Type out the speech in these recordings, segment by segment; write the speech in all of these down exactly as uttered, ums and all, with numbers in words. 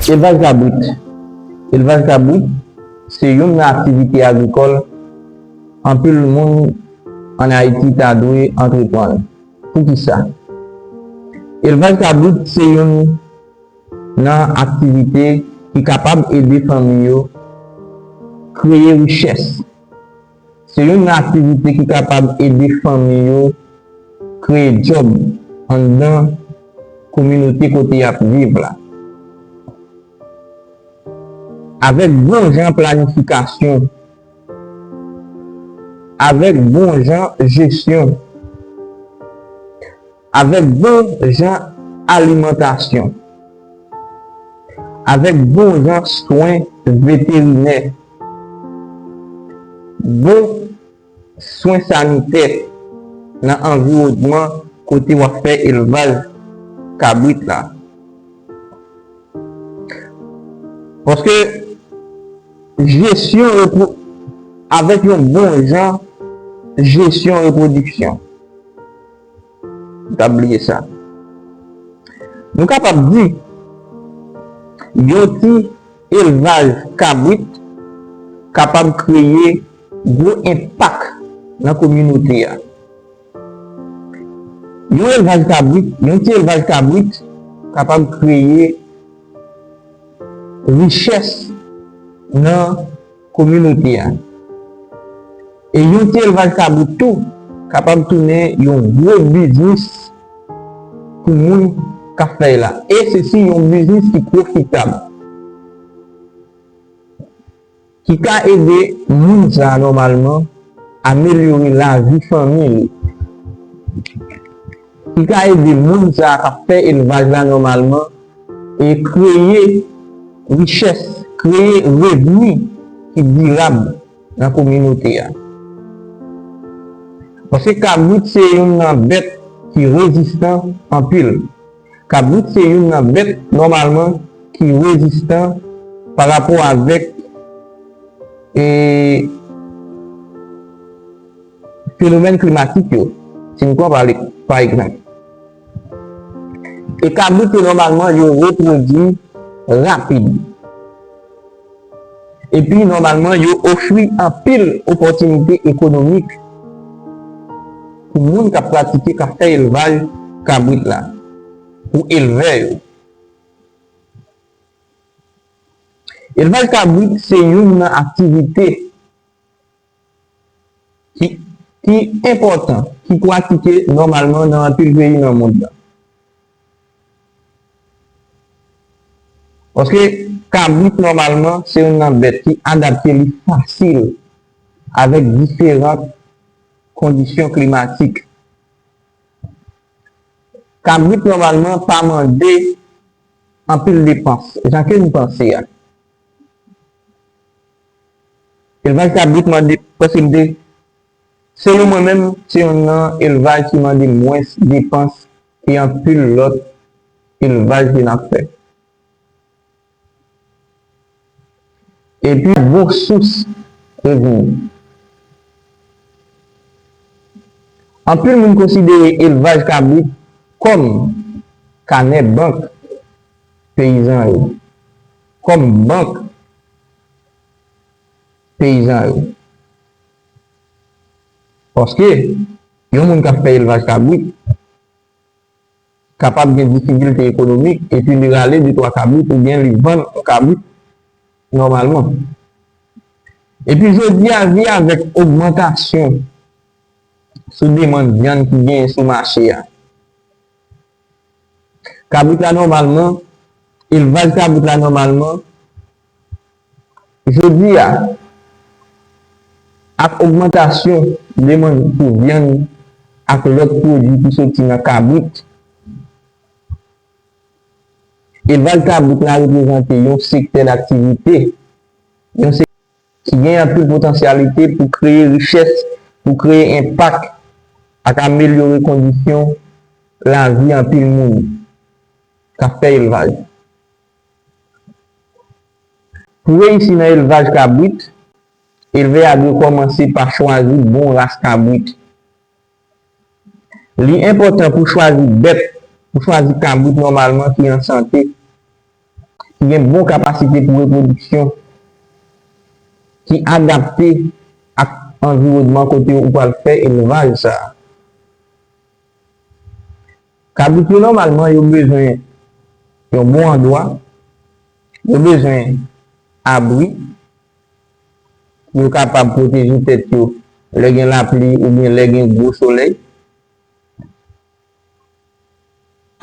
Elvaj kabrit. Elvaj kabrit se youn nan aktivite agrikòl anpil moun ann Ayiti ta dwe antreprann. Poukisa? Elvaj kabrit se youn nan aktivite ki kapab ede fanmi yo kreye richès. Se youn nan aktivite ki kapab ede fanmi yo kreye djòb anndan kominote kote y ap viv la. Avèk bon jan planifikasyon, avèk bon jan jesyon, avèk bon jan alimantasyon, avèk bon jan swen veterinè, bon swen sanitè nan anviwònman kote w ap fè elvaj kabrit la. Paske jesyon repwo-, avèk yon bon jan jesyon repwodiksyon, m t ap bliye sa. Nou kapab di, yon ti elvaj kabrit kapab kreye gwo enpak nan kominote a. Yon elvaj kabrit, yon ti elvaj kabrit kapab kreye richès nan kominote a. E yon ti elvaj kabrit tou kapab tounen yon gwo biznis pou moun k ap fè l la. E se si yon biznis ki pwofitab, ki ka ede moun sa a nòmalman amelyore lavi fanmi li, ki ka ede moun sa a k ap fè elvaj la nòmalman e kreye richès, kreye revni ki dirab nan kominote a. Paske kabrit se youn nan bèt ki rezistan anpil. Kabrit se youn nan bèt nòmalman ki rezistan pa rapò avèk, e, fenomèn klimatik yo, si n pran pa, pa egzanp. E kabrit yo nòmalman yo repwodui rapid. Epi nòmalman yo ofri anpil opòtinite ekonomik pou moun k ap pratike, k ap fè elvaj kabrit la, pou elvè yo. Elvaj kabrit se youn nan aktivite ki, ki enpòtan, ki pratike nòmalman nan anpil peyi nan mond lan. Paske kabrit nòmalman se youn nan bèt ki adapte li fasil avèk diferan kondisyon klimatik. Kabrit nòmalman pa mande anpil depans, jan ke n panse a. Elvaj kabrit mande, paske m te, selon mwen menm, se youn nan elvaj ki mande mwens depans ke anpil lòt elvaj ke n ap fè. Epi bon sous revni. Anpil moun konsidere elvaj kabrit kòm kanè bank peyizan yo, kòm bank peyizan yo. Paske yon moun k ap fè elvaj kabrit kapab gen difikilte ekonomik, epi li rale de twa kabrit oubyen li vann yon kabrit nòmalman. Epi jodi a, vi avèk ogmantasyon sou demann vyann ki genyen sou mache a. Kabrit la nòmalman, elvaj kabrit la nòmalman, jodi a, ak ogmantasyon demann pou vyann ak lòt pwodui ki soti nan kabrit, elvaj kabrit la reprezante yon sektè daktivite, yon sektè ki gen anpil potansyalite pou kreye richès, pou kreye enpak ak amelyore kondisyon lavi anpil moun k ap fè elvaj. Pou reyisi nan elvaj kabrit, elvè a dwe kòmanse pa chwazi bon ras kabrit. Li enpòtan pou chwazi bèt, pou chwazi kabrit nòmalman ki an sante, ki gen bon kapasite pou repwodiksyon, ki adapte ak anviwònman kote ou pral fè elvaj sa a. Kabrit yo nòmalman yo bezwen yon bon andwa, yo bezwen abri, pou yo kapab pwoteje tèt yo lè gen lapli oubyen lè gen gwo solèy.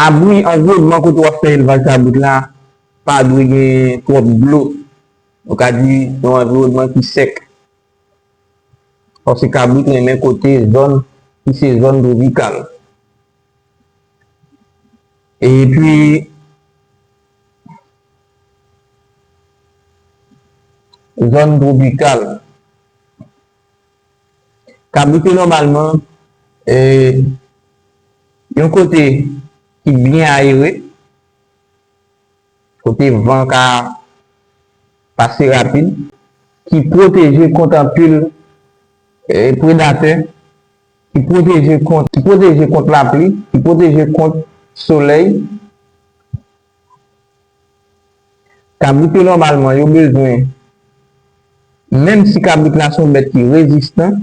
Abri, anviwònman kote w ap fè elvaj kabrit la pa dwe gen twòp dlo. Nou ka di yon anviwònman ki sèk. Paske kabrit renmen kote zòn ki se zòn twopikal. Epi, zòn twopikal. Kabrit yo nòmalman, e, yon kote ki byen ayere, kote van ka pase rapid, ki pwoteje kont anpil, e, predatè, ki pwoteje kont, ki pwoteje kont lapli, ki pwoteje kont solèy. Kabrit yo nòmalman yo bezwen, menm si kabrit la se yon bèt ki rezistan,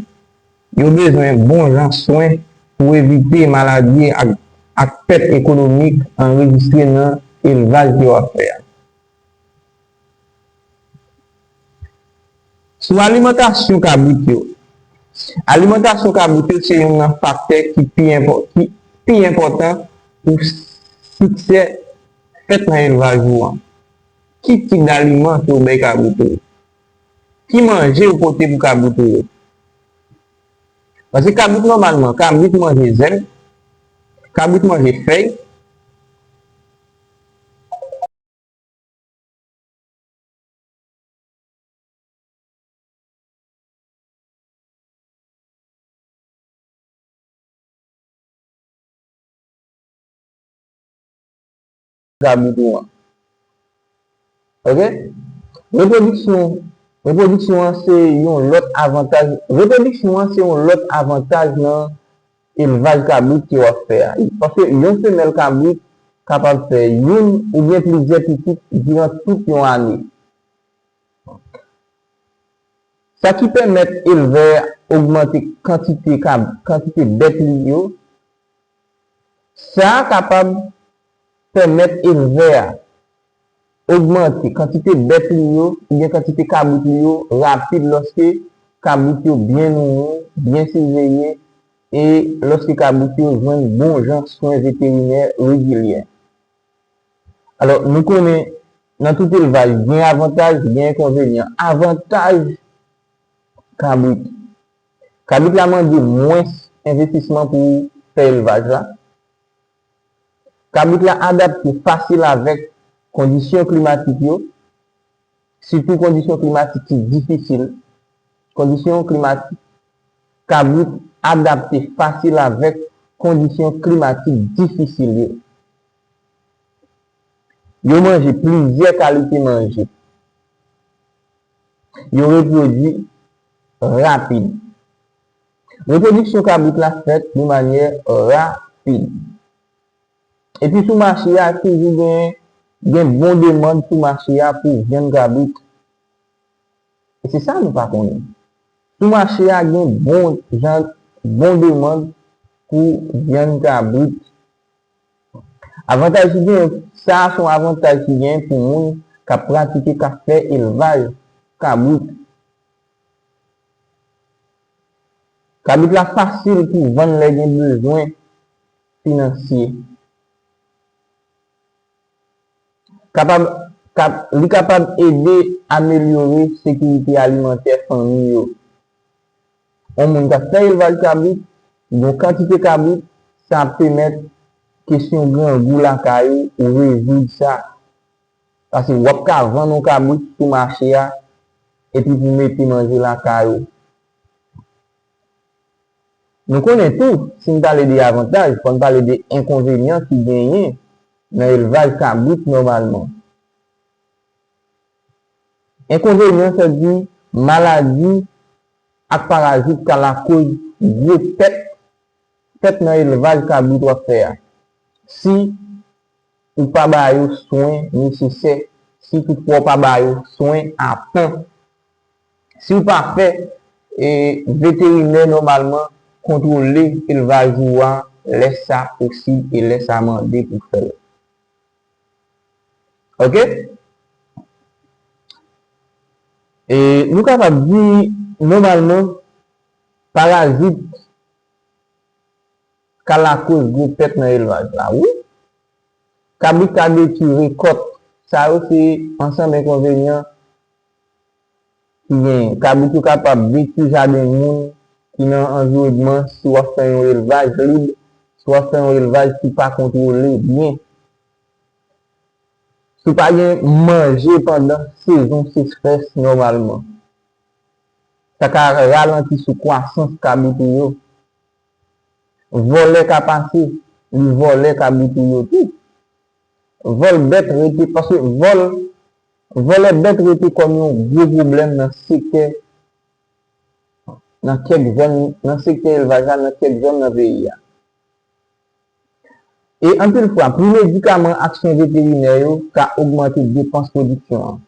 yo bezwen bon jan swen pou evite maladi ak, ak pèt ekonomik anrejistre nan elvaj ke w ap fè a. Sou alimantasyon kabrit yo. Alimantasyon kabrit yo se youn nan faktè ki pi enpò-, ki pi enpòtan pou siksè fèt nan elvaj ou an. Ki tip daliman ke w bay kabrit ou yo? Ki manje ou pote pou kabrit ou yo? Paske kabrit nòmalman, kabrit manje zèb, kabrit manje fèy. Kabrit ou an. Oke? Repwodiksyon, repwodiksyon an se yon lòt avantaj, repwodiksyon an se yon lòt avantaj nan elvaj kabrit ke w ap fè a. Paske yon femèl kabrit kapab fè youn oubyen plizyè pitit diran tout yon ane. Sa ki pèmèt elvè a ogmante kantite kab-, kantite bèt li yo, sa a kapab pèmèt elvè a ogmante kantite bèt li yo, oubyen kantite kabrit li yo, rapid lòske kabrit yo byen nouri, byen siveye, e lòske kabrit yo jwenn bon jan swen veterinè regilye. Alò, nou konnen nan tout elvaj, gen avantaj, gen enkonvenyan. Avantaj kabrit. Kabrit la mande mwens envestisman pou fè elvaj la. Kabrit la adapte fasil avèk kondisyon klimatik yo, sitou kondisyon klimatik ki difisil. Kondisyon klimatik, kabrit adapte fasil avèk kondisyon klimatik difisil yo. Yo manje plizyè kalite manje. Yo repwodui rapid. Repwodiksyon kabrit la fèt de manyè rapid. Epi sou mache a, toujou gen, gen bon demann sou mache a pou vyann kabrit. E se sa nou pa konnen. Sou mache a, gen bon jan, bon demann pou vyann kabrit. Avantaj ki genyen, sa a se yon avantaj ki genyen pou moun k ap pratike, k ap fè elvaj kabrit. Kabrit la fasil pou vann lè gen bezwen finansye. Kapab, kap-, li kapab ede amelyore sekirite alimantè fanmi yo. Yon moun k ap fè elvaj kabrit, yon kantite kabrit, sa ap pèmèt kesyon grangou lakay ou, ou rezoud sa. Paske w ap ka vann yon kabrit sou mache a, epi pou mete manje lakay ou. Nou konnen tou, si n pale de avantaj, fò n pale de enkonvenyan ki genyen nan elvaj kabrit nòmalman. Enkonvenyan, sa di maladi ak parazit ka lakoz gwo pèt, pèt nan elvaj kabrit w ap fè a. Si ou pa ba yo swen nesesè si toutfwa w pa ba yo swen a tan. Si w pa fè, e, veterinè nòmalman kontwole elvaj ou a lè sa posib e lè sa mande pou fè l. Oke? E, nou kapab di, nòmalman, parazit ka lakoz gwo pèt nan elvaj la. Wi, kabrit ka detwi rekòt. Sa yo se ansanm enkonvenyan ki genyen. Kabrit yo kapab detwi jaden moun ki nan anviwònman si w ap fè yon elvaj lib, si w ap fè yon elvaj ki pa kontwole byen. Si w pa gen manje pandan sezon sechrès nòmalman, sa ka ralanti sou kwasans kabrit ou yo. Vòlè ka pase, li vòlè kabrit ou yo tou. Vòl bèt rete, paske vòl, vòlè bèt rete kòm yon gwo pwoblèm nan sektè, nan kèk zòn, nan sektè elvaj la, nan kèk zòn nan peyi a. E anpil fwa, pri medikaman ak swen veterinè yo ka ogmante depans pwodiksyon an.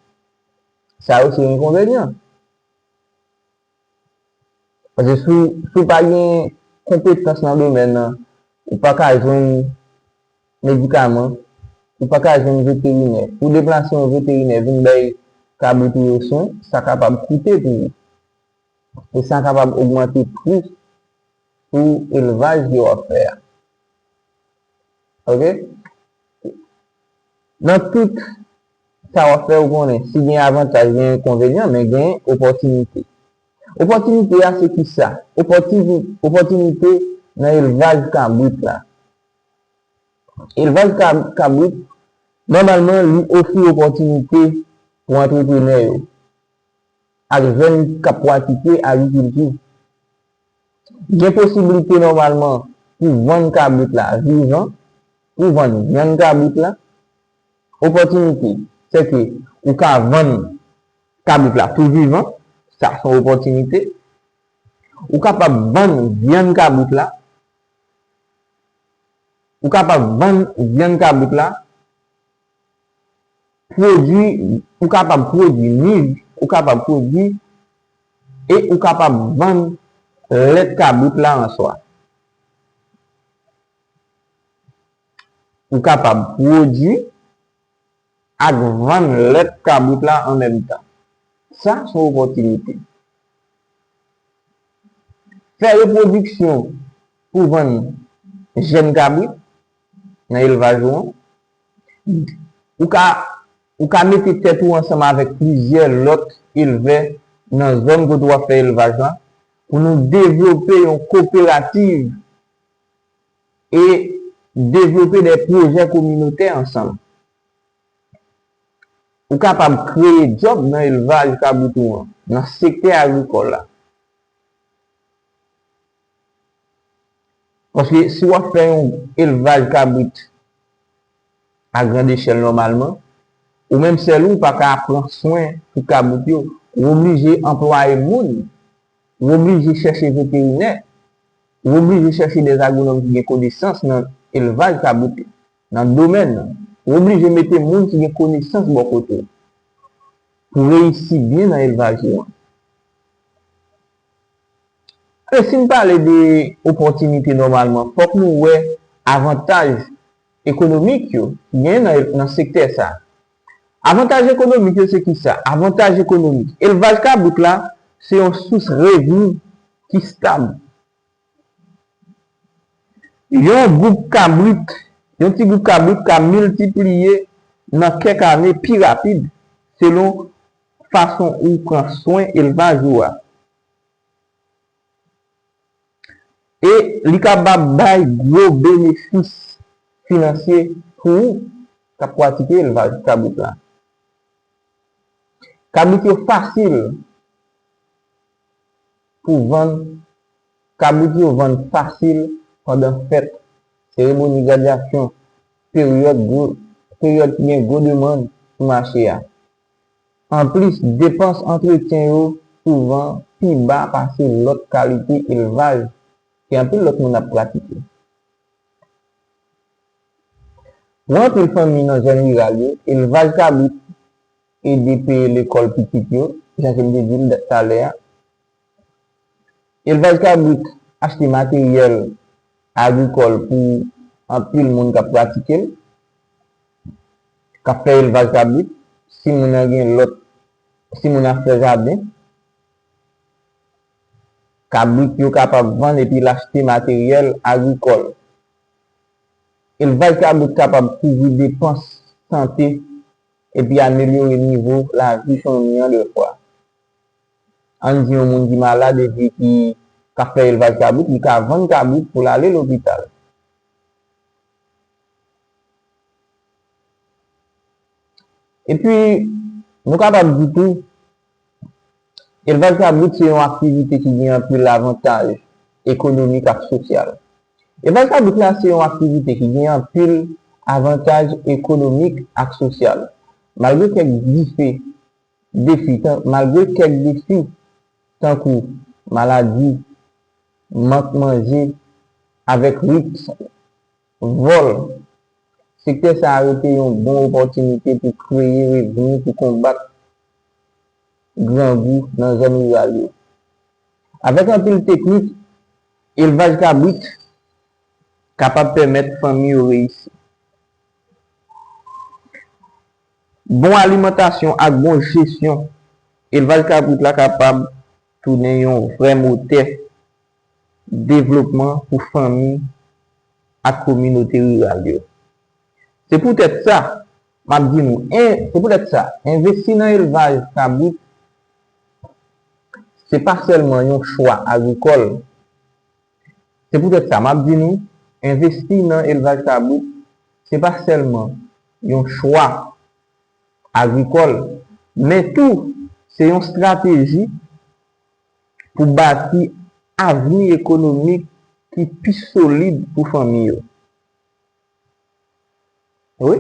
Sa yo se enkonvenyan. Paske si w, si w pa gen konpetans nan domèn nan, ou pa ka jwenn medikaman, ou pa ka jwenn veterinè. Pou w deplase yon veterinè vin bay kabrit ou yo swen, sa kapab koute pou ou. E sa kapab ogmante pri pou elvaj ke w ap fè a. Oke? Nan tout sa w ap fè, ou konnen, si gen avantaj, gen enkonvenyan, men gen opòtinite. Opòtinite a, se ki sa? Opòtini-, opòtinite nan elvaj kabrit la. Elvaj kab-, kabrit, nòmalman, li ofri opòtinite pou antreprenè yo ak jèn k ap pratike agrikilti. Gen posiblite nòmalman pou vann kabrit la vivan, pou vann vyann kabrit la. Opòtinite, se ke ou ka vann kabrit la tou vivan, sa se yon opòtinite. Ou kapab vann vyann kabrit la, ou kapab vann vyann kabrit la, pwodui, ou kapab pwodui miv, ou kapab pwodui, e ou kapab vann lèt kabrit la an swa. Ou kapab pwodui ak vann lèt kabrit la an menm tan. Sa se yon opòtinite. Fè repwodiksyon pou vann jèn kabrit nan elvaj ou an. Ou ka, ou ka mete tèt ou ansanm avèk plizyè lòt elvè nan zòn kote w ap fè elvaj la pou nou devlope yon koperativ e devlope de pwojè kominotè ansanm. Ou kapab kreye djòb nan elvaj kabrit ou an, nan sektè agrikòl la. Paske si w ap fè yon elvaj kabrit a grand echèl nòmalman, ou menm sèl ou pa ka pran swen tout kabrit yo. Ou oblije anplwaye moun, ou oblije chèche veterinè, ou oblije chèche de agwonòm ki gen konesans nan elvaj kabrit yo, nan domèn nan. Ou oblije mete moun ki gen konesans bò kote w pou reyisi byen nan elvaj ou an. E si n pale de opòtinite nòmalman, fòk nou wè avantaj ekonomik yo ki genyen nan, nan sektè sa a. Avantaj ekonomik yo se ki sa? Avantaj ekonomik. Elvaj kabrit la, se yon sous revni ki stab. Yon gwoup kabrit, yon ti gwoup kabrit ka miltipliye nan kèk ane pi rapid, selon fason ou pran swen elvaj ou a. E li kapab bay gwo benefis finansye pou ou k ap pratike elvaj kabrit la. Kabrit yo fasil pou vann, kabrit yo vann fasil pandan fèt, seremoni gradyasyon, peryòd gwo, peryòd ki gen gwo demann sou mache a. Anplis, depans antretyen yo souvan pi ba pase lòt kalite elvaj ke anpil lòt moun ap pratike. Pou anpil fanmi nan zòn riral yo, elvaj kabrit ede peye lekòl pitit yo, jan ke m te di l talè a. Elvaj kabrit achte materyèl agrikòl pou anpil moun k ap pratike l, k ap fè elvaj kabrit. Si moun nan gen lòt, si moun nan fè jaden, kabrit yo kapab vann epi l achte materyèl agrikòl. Elvaj kabrit kapab kouvri depans sante epi amelyore nivo lavi fanmi an de fwa. Ann di yon moun ki malad epi ki ka fè elvaj kabrit, li ka vann kabrit pou l ale lopital. Epi, nou kapab di tou, elvaj kabrit se yon aktivite ki gen anpil avantaj ekonomik ak sosyal. Elvaj kabrit la se yon aktivite ki gen anpil avantaj ekonomik ak sosyal. Malgre kèk dife, defi, tan, malgre kèk defi, tankou maladi, mank manje, avèk risk vòl, sektè sa a rete yon bon opòtinite pou kreye revni pou konbat grangou nan zòn riral yo. Avèk anpil teknik, elvaj kabrit kapab pèmèt fanmi yo reyisi. Bon alimantasyon ak bon jesyon, elvaj kabrit la kapab tounen yon vrè motè devlopman pou fanmi ak kominote riral yo. Se poutèt sa, m ap di nou, en, se poutèt sa, envesti nan elvaj kabrit, se pa sèlman yon chwa agrikòl. Se poutèt sa, m ap di nou, envesti nan elvaj kabrit, se pa sèlman yon chwa agrikòl, men tou se yon estrateji pou bati avni ekonomik ki pi solid pou fanmi yo. Wi,